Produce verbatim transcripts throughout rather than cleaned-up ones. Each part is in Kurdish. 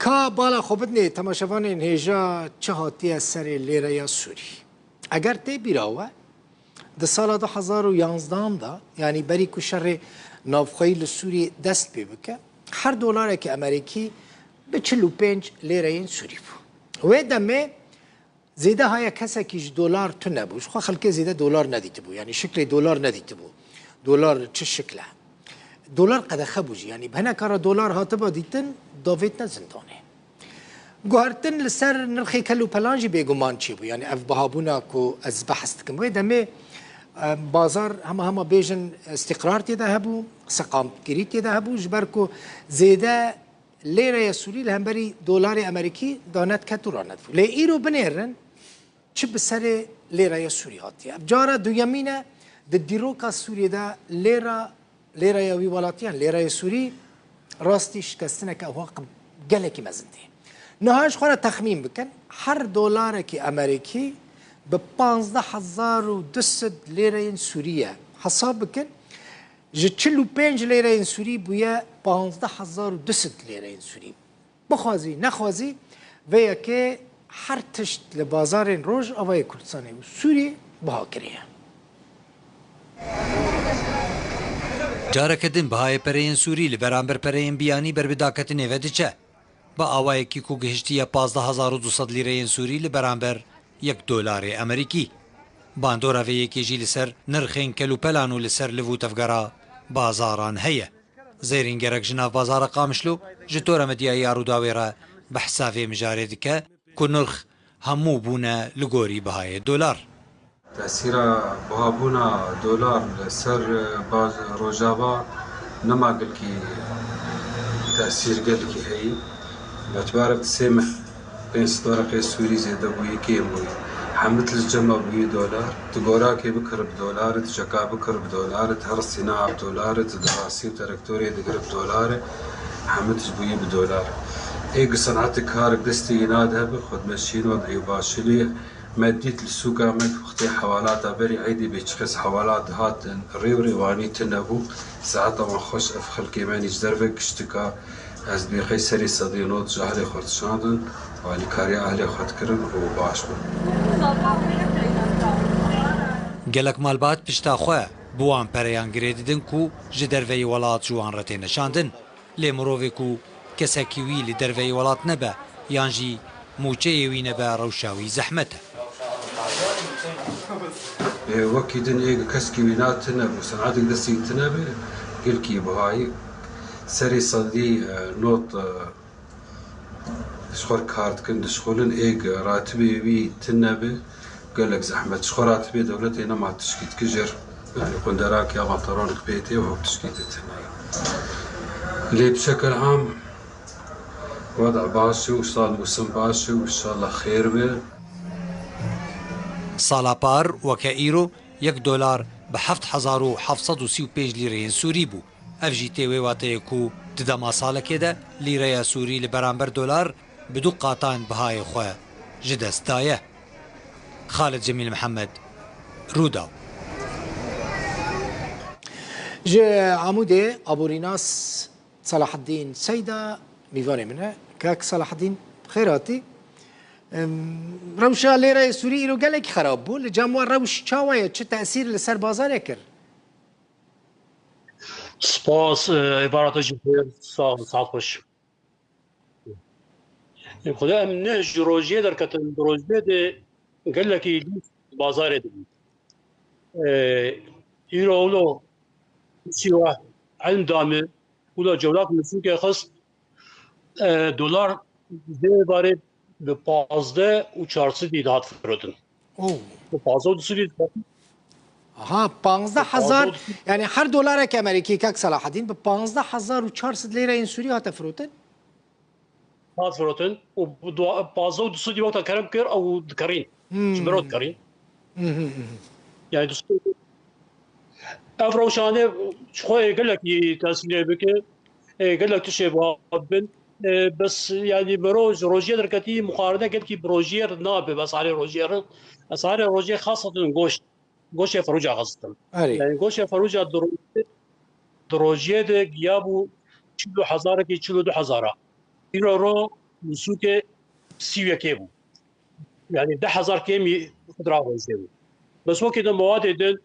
Ka bala xwe bidinê temaşevanên hêja çi hatiye serê lêreya Sûrî? Eger tê bîra we, di sala du hezar û yanzdehan de, yanî berî ku şerê navxweyî li Sûrî dest pê bike, her dolarekî Amerîkî bi çil û pênc lêreyên Sûrî bû. Wê demê zêde haya kesekî ji dolar tune bû. Ji xwe xelkê zêde dolar nedîtibû. Yanî şiklê dolar nedîtibû. Dolar çi şikl e? Dolar qedexe bû jî. Yanî bi hineka re dolar hatiba dîtin, davêtine zindanê. Guhertin li ser nirxê kel û pelan jî bêguman çêbû. Yanî ev bihabûna ku ez behs dikim. Wê demê, e, bazar hema hema bêjin îstîqrar tê de hebû, seqamgirî tê de hebû. Ji ber ku zêde lêreya Sûrî li hemberî dolarê Amerîkî danet ket û ranet bû. Lê îro binêrin çi bi serê lêreya Sûrî hatiye. Ev cara duyemîn e di dîroka Sûriyê de lêra, lêreya wî welatî, yan lêreya Sûrî rastî şikestineke ew gelekî mezin tê. Niha ji xwe re texmîn bikin, her dolarekî Amerîkî bi panzdeh hezar û du sed lêreyên Sûrî ye. Hesab bikin, ji çil û pênc lêreyên Sûrî bûye panzdeh hezar û du sed lêreyên Sûrî. Bixwazî, nexwazî, vê yekê her tişt li bazarên Rojavayê Kurdistanê û Sûrî biha kiriye. Careke din bihayê pereyên Sûrî li beramber pereyên biyanî ber bi daketinê ve diçe. Bi awayekî ku gihiştiye pazdeh hezar û du sed lîreyên Sûrî li beramber yek dolarê Amerîkî. Bandora vê yekê jî li ser nirxên kelûpelan û li ser liv û tevgera bazaran heye. Zêrîn gerek ji nav bazara Qamişlo ji tora medyayî ya Rûdawê re behsa vê mijarê dike ku nirx hemû bûne li gorî bihayê dolar. Tesîra bihabûna dolar li ser baz-, Rojava nema gelkî tesîr gelkî heyî. Betbarek di sê meh pênc sed werqê Sûrî zêde bûyî, kêm bûyî. Hemit li cema bûyî dolar. Tu gorakê bikir bi dolar, tu çeka bikir bi dolar, tu her sîna bi dolar, tu dirasî û terektorê digir bi dolar. Hemit ji bûyî bi dolar. Ê gi senetê karek destê yî nade bi xwedmeşîn û dayî başilî. Me dît li sûka me ku wextê hewalata berî eydî bê çiqas hewalat dihatin, rê û rêwanî tune bû. Saeta wan xweş ev xelkê me nî ji derve giştika ez bêxey serê sedî not ji ehlê xwe dişandin, alîkariya ehlê xwe dikirin û baş bûn. Gelek malbat pişta xwe bi wan pereyan girê didin ku ji derveyî welat ji wan re têne şandin. Lê mirovê ku kesekî wî li derveyî welat nebe yan jî mûçeyê wî nebe, rewşa wî zehmet e. Ê, wekî din ê keskî wî na tine bû, senetê destî tine be, gelkî bihayî serê sedî, e, not, e, ji xwe kar dikin, dişxulin, ê ratibê wî tine be. Gelek zehmet. Ji xwe ratibê dewletê nema tişkî dikijir. Yanî qunderak ya panteronik pê tê û hewk tişkî dîtin. Lê bi şekil am weda baş û sal mûsim baş û inşallah xêr be. Sala par weke îro yek dolar bi heft hezar û heft sed û sî û pênc lîreyên Sûrî bû. Ev jî tê wê wateyê ku di dema salekê de lîreya Sûrî li beramber dolar bi du qatan bihayê xwe ji dest daye. Xalid Cemîl Mihemed, Rûdaw. Ji Amûdê aborînas Selahaddîn Seyda mîvanê min e. Kak Selahaddîn, xêr hatî. Em, rewşa lêreyê Sûrî îro gelekî xerab bû. Li cem we rewş çawa ye? Çi tesîr li ser bazarê kir? Spas, e, êvara te jî xêr, sax, saet xweş. Xwedê em ne ji rojiyê derketin, bi rojiyê de gelekî lîst bazarê dibî. E, îro wilo sîwa elm da min, wilo cewlat min sûkê xist, e, dolar vê êvarê bi pazdeh û çar sedî dihat firotin. Oh. Bi pazdeh û du sedî dihat. Aha, panzdeh hezar, panzdeh û du sedî. Yani her dolarek Amerîkî, kak Selahedîn, bi panzdeh hezar û çar sed lêreyên Sûrî hate firotin? Hat firotin û bi dua-, pazdeh û du sedî wexta kerem kir, ew dikerîn. Hmm. Ji min re dikerîn. Mhm, mhm. Yani du sed. Ev rewşane ji xwe ê gelekî tesîrê bike, ê gelek tiştê wiha bin. Ê, bes, yanî, miro ji rojiyê derketî, muqarene gelkî bi rojiyê re nabe, bi esarê rojiyê re. Esarê rojiyê xasetin goşt. Goşê ferûca xistin. Erê. Yani, goşê ferûca di rojiyê, di rojiyê de giya bû çil û hezarekî, çil û du hezara. Îro ro li sûkê sî û yekê bû. Yani deh hezar kêmî xwe dirava jê bû. Bes wekî din mewadê din,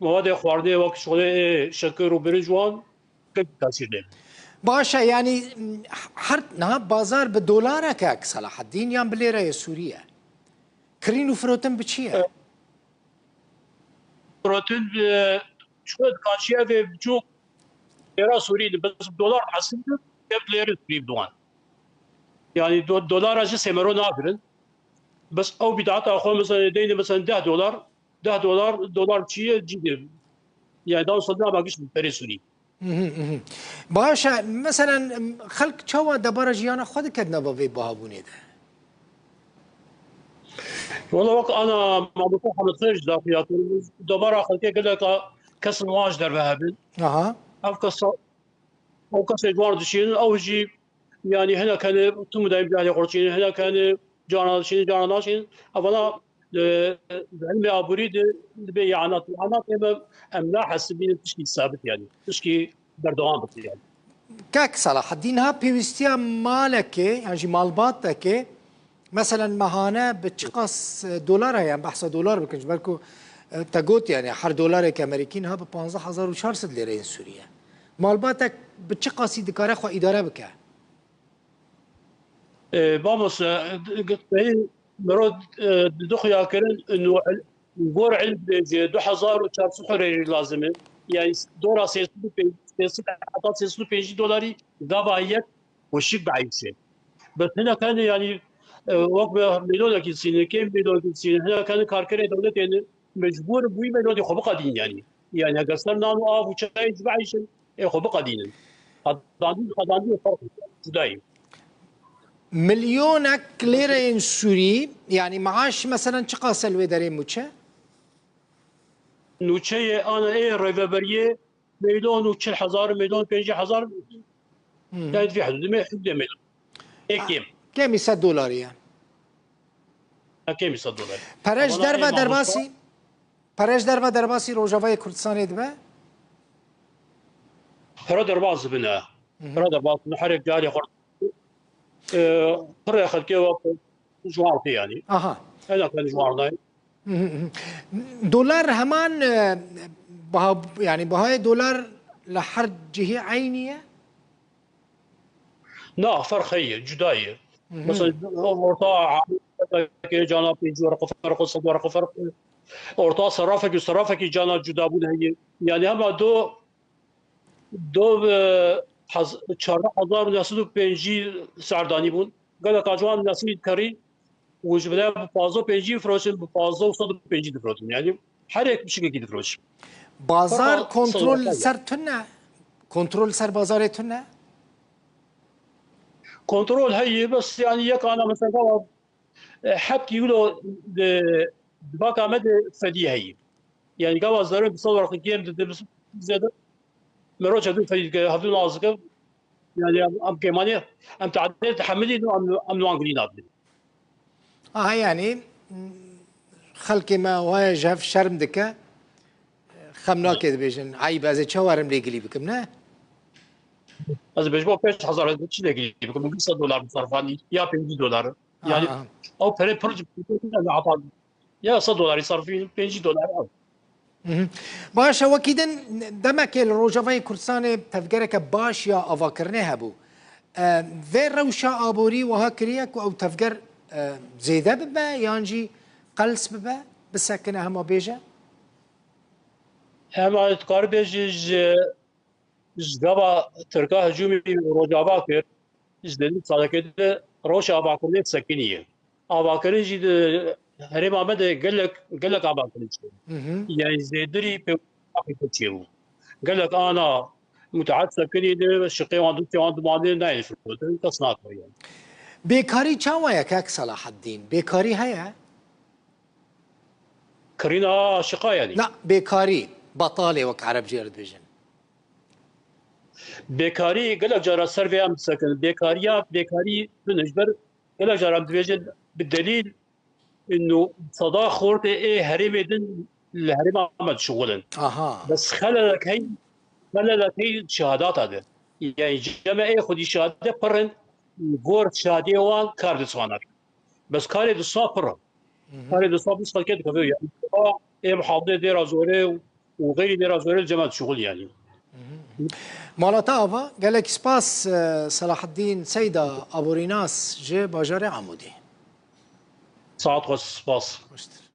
mewadê xwarinê wek şixulê ê şekir û birinc wan gelek tasîr lê bû. Baş e, yani her niha bazar bi dolar e kek Selahaddîn yan bi lêreyê Sûrî ye? Kirîn û firotin bi çi ye? E, firotin, e, çi dikan çi ev ê biçûk lêra Sûrî de, bes dolar hesin de, ev lêrê Sûrî bi wan. Yani do-, dolara jî semero nagirin. Bes ew bîdata xwe mesela deyne mesela deh dolar, deh dolar, dolar çi ye cî de. Yani daha sonra ama giş perê Sûrî. Mhm, mhm. Baş e, meselen, xelk çawa debara jiyana xwe dike di nava vê bihabûnê de? Wala wek ana Mamoste Hemedxêr ji daxuya debara xelkê gelek a kesin wan ji derve hebin. Aha. Ev kesa, ew kesê ji wan dişînin, ew jî yani hinek hene tim daim cahilê xwe dişînin, hinek hene cana dişînin, cana naşînin. Evana, e, di ilmê aborî de dibê yanat. Yanat eme em nahesibînin tişkî sabit yani. Tişkî berdewam bike yani. Kek Selahaddîn, ha pêwîstiya malekê, yan jî malbatekê, meselen mehane bi çiqas, e, dolar heye, em behsa dolar bikin, ji ber ku, e, te got yani her dolarek Amerîkî niha bi panzdeh hezar û çar sed lêreyên Sûrî ye. Malbatek bi çiqasî dikare xwe îdare bike? E, mamoste, e, d-, g-, mero, e, di xuya kirin, û el-, gor ilm dibêje, du hezar û çar sed lêre lazim e. Yani dora sê sed û pêncî, sê sed heta sê sed û pêncî dolarî gava yek weşik bieyşe. Bes hinek hene yani, e, wek bi milyonekî dişînin, kêm milyonekî dişînin, hinek hene karkerê dewletê ne, mecbûr in bi wî milyonê xwe biqedînin yani. Yani heger ser nan û av û çayê jî bieyşin, ê xwe biqedînin. Qedandî, qedandî farq cuda ye. Milyonek lêreyên Sûrî, yani maaş meselen çiqas e li wê derê mûçe? Nûçeyê ana ê rêveberiyê milyon û çil hezar, milyon pêncî hezar, Hmm. Yani vî hududê me, hududê me. Ê kêm. Kêmî sed dolarî ye. Ha, kêmî sed dolarî. Pere ji derve derbasî, pere ji derve derbasî Rojavayê Kurdistanê dibe? Pere derbas dibin e. Hı hı. Pere derbas dibin. Her yek carê xwe, e, pire xelkê wek ji wan tê yani. Aha. Hena kan ji wan nayê. Hı hı hı. Dolar heman, e, baha, yani bahayê dolar li her cihê eynî ye? Na, ferq heye, cuda ye. Hı hı. Mesela orta, cana pêncî werqe ferq, sed werqe ferq. Orta serafekî, serafekî cana cuda bûn heye. Yani hema do, do, e, hez-, çardeh hezar û neh sed û pêncî serdanî bûn. Gelek a ji wan nesî kerî û ji bile bi pazdeh û pêncî difiroşin, bi pazdeh û sed û pêncî difirotin. Yani her yek bi şikekî difiroşin. Bazar kontrol li ser tune? Kontrol li ser bazarê tune? Kontrol heye, bes yani yek ana mesela gava, e, heft kîlo di, di baka me de fedî heye. Yani gava zerê bi sed werqî kêm dide, bi zêde. Me roja dû fedî dike, hevdû nas dike. Yani em, em kêmanî, em tadê tehemilî, em, em li wan gilî nadin. Aha, yani, xelkê me waye ji hev şerm dike. Xem nake dibêjin, eyb, ez ê çawa werim lêgilî bikim, ne? Ez dibêjim, o pênc hezar ez çi lêgilî bikim? Min sed dolar sarfanî, ya pêncî dolar. Yani, aha, ew pere pir ji ya sed dolarî sarfî, pêncî dolar al. Mhm. Baş e, wekî din demekê li Rojavayê Kurdistanê tevgereke baş ya avakirinê hebû. E, vê rewşa aborî wiha kiriye ku ew tevger, e, zêde bibe yan jî qels bibe, bisekine hema bêje? Hema dikare bêje ji, ji gava Tirka hicûmî Rojava kir, ji dêrî salekê de rewşa avakirinê sekiniye. Avakirin jî di herêma me de gelek, gelek avakirin çêbû. Mhm. Yani zêdirî pê çêbû. Gelek ana mutehat sekinî de şiqê wan, dûtê wan dimandê nayê firotin, kes nakirin. Bêkarî çawa ye kek Selahaddîn? Bêkarî heye? Kirîna şiqa yani. Na, bêkarî, batalê wek Ereb jê re dibêjin. Bêkarî gelek cara ser vê em disekin. Bêkariya, bêkarî tune ji ber gelek cara em dibêjin bi delîl ino seda xortê ê herêmê din li herêma me dişixulin. Aha. Bes xelelek hey, xelelek hey şehadata de. Yani cem e ê xwedî şehade pir in, gor şadiyê wan kar dizwanar. Bes karê disa pir e. Karê disa pir xelkê dikeve yani. Ê muhafizê dêra zorê û xeyrî dêra zorê li cema şixul yani. Mala te ava, gelek spas, e, Selahaddîn Seyda, aborînas ji bajarê Amûdê. Saet xweş, spas. Xweştir.